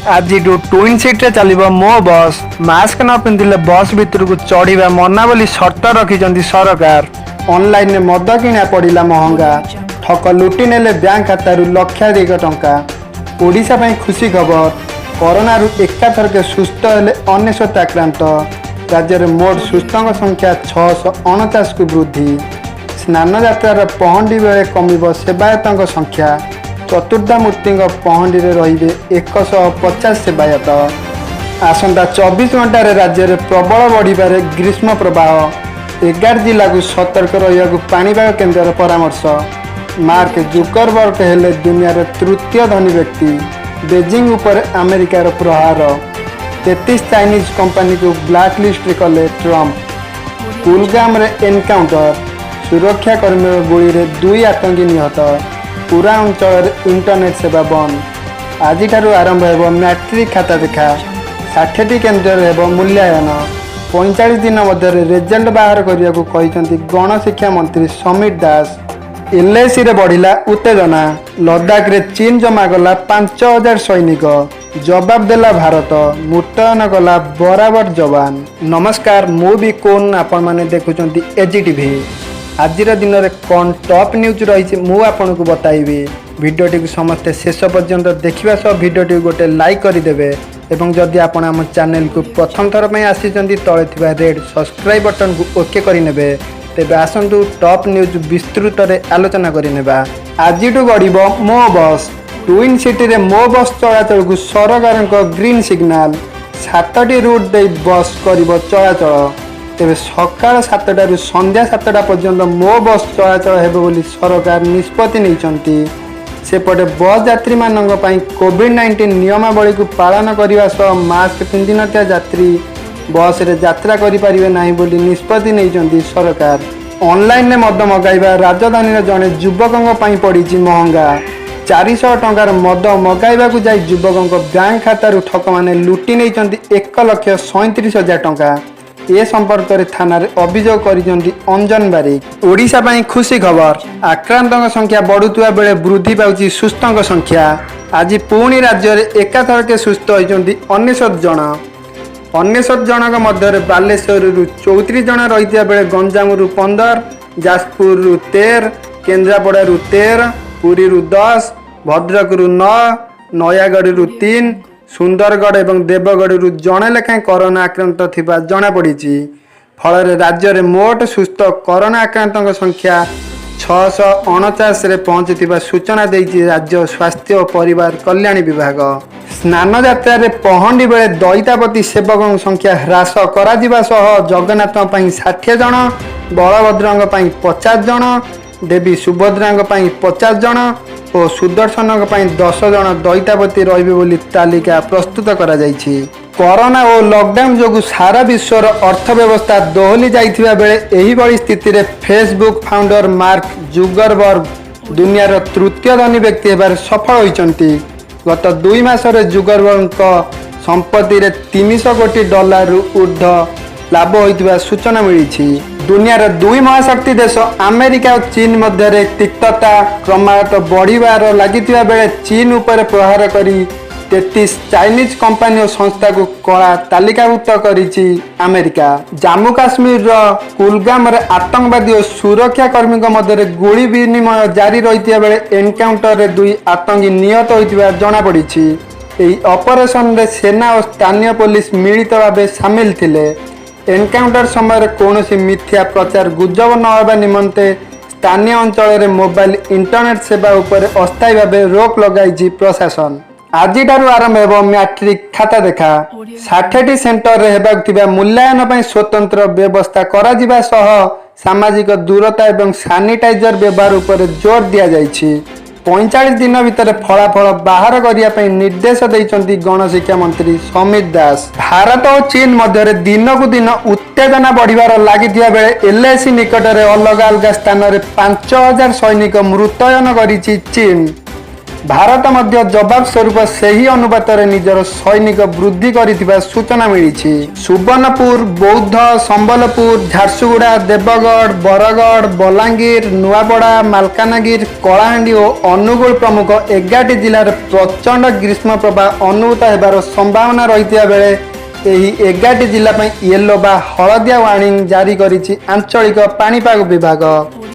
ଆଜିଠୁ ଟ୍ୱିନ୍ ସିଟ୍ରେ ଚାଲିବ ମୋ ବସ୍। ମାସ୍କ ନ ପିନ୍ଧିଲେ ବସ୍ ଭିତରକୁ ଚଢ଼ିବା ମନା ବୋଲି ସର୍ତ୍ତ ରଖିଛନ୍ତି ସରକାର। ଅନଲାଇନରେ ମଦ କିଣା ପଡ଼ିଲା ମହଙ୍ଗା। ଠକ ଲୁଟି ନେଲେ ବ୍ୟାଙ୍କ ଖାତାରୁ ଲକ୍ଷାଧିକ ଟଙ୍କା। ଓଡ଼ିଶା ପାଇଁ ଖୁସି ଖବର। କରୋନାରୁ ଏକାଥରକେ ସୁସ୍ଥ ହେଲେ 99 ଆକ୍ରାନ୍ତ। ରାଜ୍ୟରେ ମୋଟ ସୁସ୍ଥଙ୍କ ସଂଖ୍ୟା 649କୁ ବୃଦ୍ଧି। ସ୍ନାନଯାତ୍ରାର ପହଣ୍ଡି ବେଳେ କମିବ ସେବାୟତଙ୍କ ସଂଖ୍ୟା। ଚତୁର୍ଦ୍ଧାମୂର୍ତ୍ତିଙ୍କ ପହଣ୍ଡିରେ ରହିବେ 150 ସେବାୟତ। ଆସନ୍ତା 24 ଘଣ୍ଟାରେ ରାଜ୍ୟରେ ପ୍ରବଳ ବଢ଼ିପାରେ ଗ୍ରୀଷ୍ମ ପ୍ରବାହ। 11 ଜିଲ୍ଲାକୁ ସତର୍କ ରହିବାକୁ ପାଣିପାଗ କେନ୍ଦ୍ରର ପରାମର୍ଶ। ମାର୍କ ଜୁକରବର୍ଗ ହେଲେ ଦୁନିଆର ତୃତୀୟ ଧନୀ ବ୍ୟକ୍ତି। ବେଜିଂ ଉପରେ ଆମେରିକାର ପ୍ରହାର। 33 ଚାଇନିଜ୍ କମ୍ପାନୀକୁ ବ୍ଲାକ୍ ଲିଷ୍ଟରେ କଲେ ଟ୍ରମ୍ପ। କୁଲଗାମରେ ଏନକାଉଣ୍ଟର। ସୁରକ୍ଷାକର୍ମୀଙ୍କ ଗୁଳିରେ ଦୁଇ ଆତଙ୍କୀ ନିହତ। ପୁରା ଅଞ୍ଚଳରେ ଇଣ୍ଟରନେଟ୍ ସେବା ବନ୍ଦ। ଆଜିଠାରୁ ଆରମ୍ଭ ହେବ ମ୍ୟାଟ୍ରିକ୍ ଖାତା ଦେଖା। 60ଟି କେନ୍ଦ୍ରରେ ହେବ ମୂଲ୍ୟାୟନ। 45 ଦିନ ମଧ୍ୟରେ ରେଜଲ୍ଟ ବାହାର କରିବାକୁ କହିଛନ୍ତି ଗଣଶିକ୍ଷା ମନ୍ତ୍ରୀ ସମୀର ଦାଶ। ଏଲ୍ଏସିରେ ବଢ଼ିଲା ଉତ୍ତେଜନା। ଲଦାଖରେ ଚୀନ ଜମା କଲା 5000 ସୈନିକ। ଜବାବ ଦେଲା ଭାରତ, ମୁତୟନ କଲା ବରାବର ଯବାନ। ନମସ୍କାର, ମୁଁ ବି କୋନ୍, ଆପଣମାନେ ଦେଖୁଛନ୍ତି ଏଜି ଟିଭି। ଆଜିର ଦିନରେ କ'ଣ ଟପ୍ ନ୍ୟୁଜ୍ ରହିଛି, ମୁଁ ଆପଣଙ୍କୁ ବତାଇବି। ଭିଡ଼ିଓଟିକୁ ସମସ୍ତେ ଶେଷ ପର୍ଯ୍ୟନ୍ତ ଦେଖିବା ସହ ଭିଡ଼ିଓଟିକୁ ଗୋଟେ ଲାଇକ୍ କରିଦେବେ ଏବଂ ଯଦି ଆପଣ ଆମ ଚ୍ୟାନେଲକୁ ପ୍ରଥମ ଥର ପାଇଁ ଆସିଛନ୍ତି, ତଳେ ଥିବା ରେଡ୍ ସବସ୍କ୍ରାଇବ୍ ବଟନକୁ ଓକେ କରିନେବେ। ତେବେ ଆସନ୍ତୁ, ଟପ୍ ନ୍ୟୁଜ୍ ବିସ୍ତୃତରେ ଆଲୋଚନା କରିନେବା। ଆଜିଠୁ ଗଡ଼ିବ ମୋ ବସ୍। ଟ୍ୱିନ୍ ସିଟିରେ ମୋ ବସ୍ ଚଳାଚଳକୁ ସରକାରଙ୍କ ଗ୍ରୀନ୍ ସିଗ୍ନାଲ। ସାତଟି ରୁଟ୍ ଦେଇ ବସ୍ କରିବ ଚଳାଚଳ। ତେବେ ସକାଳ 7ଟାରୁ ସନ୍ଧ୍ୟା 7ଟା ପର୍ଯ୍ୟନ୍ତ ମୋ ବସ୍ ଚଳାଚଳ ହେବ ବୋଲି ସରକାର ନିଷ୍ପତ୍ତି ନେଇଛନ୍ତି। ସେପଟେ ବସ୍ ଯାତ୍ରୀମାନଙ୍କ ପାଇଁ କୋଭିଡ୍-19 ନିୟମାବଳୀକୁ ପାଳନ କରିବା ସହ ମାସ୍କ ପିନ୍ଧିନଥିବା ଯାତ୍ରୀ ବସ୍ରେ ଯାତ୍ରା କରିପାରିବେ ନାହିଁ ବୋଲି ନିଷ୍ପତ୍ତି ନେଇଛନ୍ତି ସରକାର। ଅନଲାଇନରେ ମଦ ମଗାଇବା ରାଜଧାନୀର ଜଣେ ଯୁବକଙ୍କ ପାଇଁ ପଡ଼ିଛି ମହଙ୍ଗା। 400 ଟଙ୍କାର ମଦ ମଗାଇବାକୁ ଯାଇ ଯୁବକଙ୍କ ବ୍ୟାଙ୍କ ଖାତାରୁ ଠକମାନେ ଲୁଟି ନେଇଛନ୍ତି 1,37,000 ଟଙ୍କା। ଏ ସମ୍ପର୍କରେ ଥାନାରେ ଅଭିଯୋଗ କରିଛନ୍ତି ଅଞ୍ଜନ ବାରିକ। ଓଡ଼ିଶା ପାଇଁ ଖୁସି ଖବର। ଆକ୍ରାନ୍ତଙ୍କ ସଂଖ୍ୟା ବଢ଼ୁଥିବା ବେଳେ ବୃଦ୍ଧି ପାଉଛି ସୁସ୍ଥଙ୍କ ସଂଖ୍ୟା। ଆଜି ପୁଣି ରାଜ୍ୟରେ ଏକାଥରକେ ସୁସ୍ଥ ହୋଇଛନ୍ତି 99 ଜଣ। 99 ଜଣଙ୍କ ମଧ୍ୟରେ ବାଲେଶ୍ୱରରୁ 34 ଜଣ ରହିଥିବା ବେଳେ ଗଞ୍ଜାମରୁ 15, ଯାଜପୁରରୁ 13, କେନ୍ଦ୍ରାପଡ଼ାରୁ 13, ପୁରୀରୁ 10, ଭଦ୍ରକରୁ 9, ନୟାଗଡ଼ରୁ 3, ସୁନ୍ଦରଗଡ଼ ଏବଂ ଦେବଗଡ଼ରୁ ଜଣେ ଲେଖାଏଁ କରୋନା ଆକ୍ରାନ୍ତ ଥିବା ଜଣାପଡ଼ିଛି। ଫଳରେ ରାଜ୍ୟରେ ମୋଟ ସୁସ୍ଥ କରୋନା ଆକ୍ରାନ୍ତଙ୍କ ସଂଖ୍ୟା 649ରେ ପହଞ୍ଚିଥିବା ସୂଚନା ଦେଇଛି ରାଜ୍ୟ ସ୍ୱାସ୍ଥ୍ୟ ଓ ପରିବାର କଲ୍ୟାଣ ବିଭାଗ। ସ୍ନାନଯାତ୍ରାରେ ପହଣ୍ଡି ବେଳେ ଦଇତାପତି ସେବକଙ୍କ ସଂଖ୍ୟା ହ୍ରାସ କରାଯିବା ସହ ଜଗନ୍ନାଥଙ୍କ ପାଇଁ 60 ଜଣ, ବଳଭଦ୍ରଙ୍କ ପାଇଁ 50 ଜଣ, ଦେବୀ ସୁଭଦ୍ରାଙ୍କ ପାଇଁ 50 ଜଣ ଓ ସୁଦର୍ଶନଙ୍କ ପାଇଁ 10 ଜଣ ଦଇତାପତି ରହିବେ ବୋଲି ତାଲିକା ପ୍ରସ୍ତୁତ କରାଯାଇଛି। କରୋନା ଓ ଲକଡାଉନ ଯୋଗୁଁ ସାରା ବିଶ୍ୱର ଅର୍ଥ ବ୍ୟବସ୍ଥା ଦୋହଲି ଯାଇଥିବା ବେଳେ ଏହିଭଳି ସ୍ଥିତିରେ ଫେସବୁକ୍ ଫାଉଣ୍ଡର ମାର୍କ ଜୁଗରବର୍ଗ ଦୁନିଆର ତୃତୀୟ ଧନୀ ବ୍ୟକ୍ତି ହେବାରେ ସଫଳ ହୋଇଛନ୍ତି। ଗତ 2 ମାସରେ ଜୁଗରବର୍ଗଙ୍କ ସମ୍ପତ୍ତିରେ 300 କୋଟି ଡଲାରରୁ ଉର୍ଦ୍ଧ୍ୱ ଲାଭ ହୋଇଥିବା ସୂଚନା ମିଳିଛି। ଦୁନିଆର ଦୁଇ ମହାଶକ୍ତି ଦେଶ ଆମେରିକା ଓ ଚୀନ ମଧ୍ୟରେ ତିକ୍ତତା କ୍ରମାଗତ ବଢ଼ିବାର ଲାଗିଥିବା ବେଳେ ଚୀନ ଉପରେ ପ୍ରହାର କରି 33 ଚାଇନିଜ୍ କମ୍ପାନୀ ଓ ସଂସ୍ଥାକୁ କଳା ତାଲିକାଭୁକ୍ତ କରିଛି ଆମେରିକା। ଜାମ୍ମୁ କାଶ୍ମୀରର କୁଲଗାମରେ ଆତଙ୍କବାଦୀ ଓ ସୁରକ୍ଷା କର୍ମୀଙ୍କ ମଧ୍ୟରେ ଗୁଳି ବିନିମୟ ଜାରି ରହିଥିବା ବେଳେ ଏନକାଉଣ୍ଟରରେ ଦୁଇ ଆତଙ୍କୀ ନିହତ ହୋଇଥିବା ଜଣାପଡ଼ିଛି। ଏହି ଅପରେସନରେ ସେନା ଓ ସ୍ଥାନୀୟ ପୋଲିସ ମିଳିତ ଭାବେ ସାମିଲ ଥିଲେ। ଏନକାଉଣ୍ଟର ସମୟରେ କୌଣସି ମିଥ୍ୟା ପ୍ରଚାର ଗୁଜବ ନ ହେବା ନିମନ୍ତେ ସ୍ଥାନୀୟ ଅଞ୍ଚଳରେ ମୋବାଇଲ ଇଣ୍ଟରନେଟ୍ ସେବା ଉପରେ ଅସ୍ଥାୟୀ ଭାବେ ରୋକ ଲଗାଇଛି ପ୍ରଶାସନ। ଆଜିଠାରୁ ଆରମ୍ଭ ହେବ ମ୍ୟାଟ୍ରିକ ଖାତା ଦେଖା। 60ଟି ସେଣ୍ଟରରେ ହେବାକୁ ଥିବା ମୂଲ୍ୟାୟନ ପାଇଁ ସ୍ୱତନ୍ତ୍ର ବ୍ୟବସ୍ଥା କରାଯିବା ସହ ସାମାଜିକ ଦୂରତା ଏବଂ ସାନିଟାଇଜର ବ୍ୟବହାର ଉପରେ ଜୋର ଦିଆଯାଇଛି। 45 ଦିନ ଭିତରେ ଫଳାଫଳ ବାହାର କରିବା ପାଇଁ ନିର୍ଦ୍ଦେଶ ଦେଇଛନ୍ତି ଗଣଶିକ୍ଷା ମନ୍ତ୍ରୀ ସମୀର ଦାଶ। ଭାରତ ଓ ଚୀନ ମଧ୍ୟରେ ଦିନକୁ ଦିନ ଉତ୍ତେଜନା ବଢ଼ିବାର ଲାଗିଥିବା ବେଳେ ଏଲ୍ଏସି ନିକଟରେ ଅଲଗା ଅଲଗା ସ୍ଥାନରେ 5000 ସୈନିକ ମୁତୟନ କରିଛି ଚୀନ। ଭାରତ ମଧ୍ୟ ଜବାବ ସ୍ୱରୂପ ସେହି ଅନୁପାତରେ ନିଜର ସୈନିକ ବୃଦ୍ଧି କରିଥିବା ସୂଚନା ମିଳିଛି। ସୁବର୍ଣ୍ଣପୁର, ବୌଦ୍ଧ, ସମ୍ବଲପୁର, ଝାରସୁଗୁଡ଼ା, ଦେବଗଡ଼, ବରଗଡ଼, ବଲାଙ୍ଗୀର, ନୂଆପଡ଼ା, ମାଲକାନଗିରି, କଳାହାଣ୍ଡି ଓ ଅନୁଗୁଳ ପ୍ରମୁଖ 11ଟି ଜିଲ୍ଲାରେ ପ୍ରଚଣ୍ଡ ଗ୍ରୀଷ୍ମ ପ୍ରବାହ ଅନୁଭୂତ ହେବାର ସମ୍ଭାବନା ରହିଥିବା ବେଳେ ଏହି 11ଟି ଜିଲ୍ଲା ପାଇଁ ୟେଲୋ ବା ହଳଦିଆ ୱାର୍ଣ୍ଣିଂ ଜାରି କରିଛି ଆଞ୍ଚଳିକ ପାଣିପାଗ ବିଭାଗ।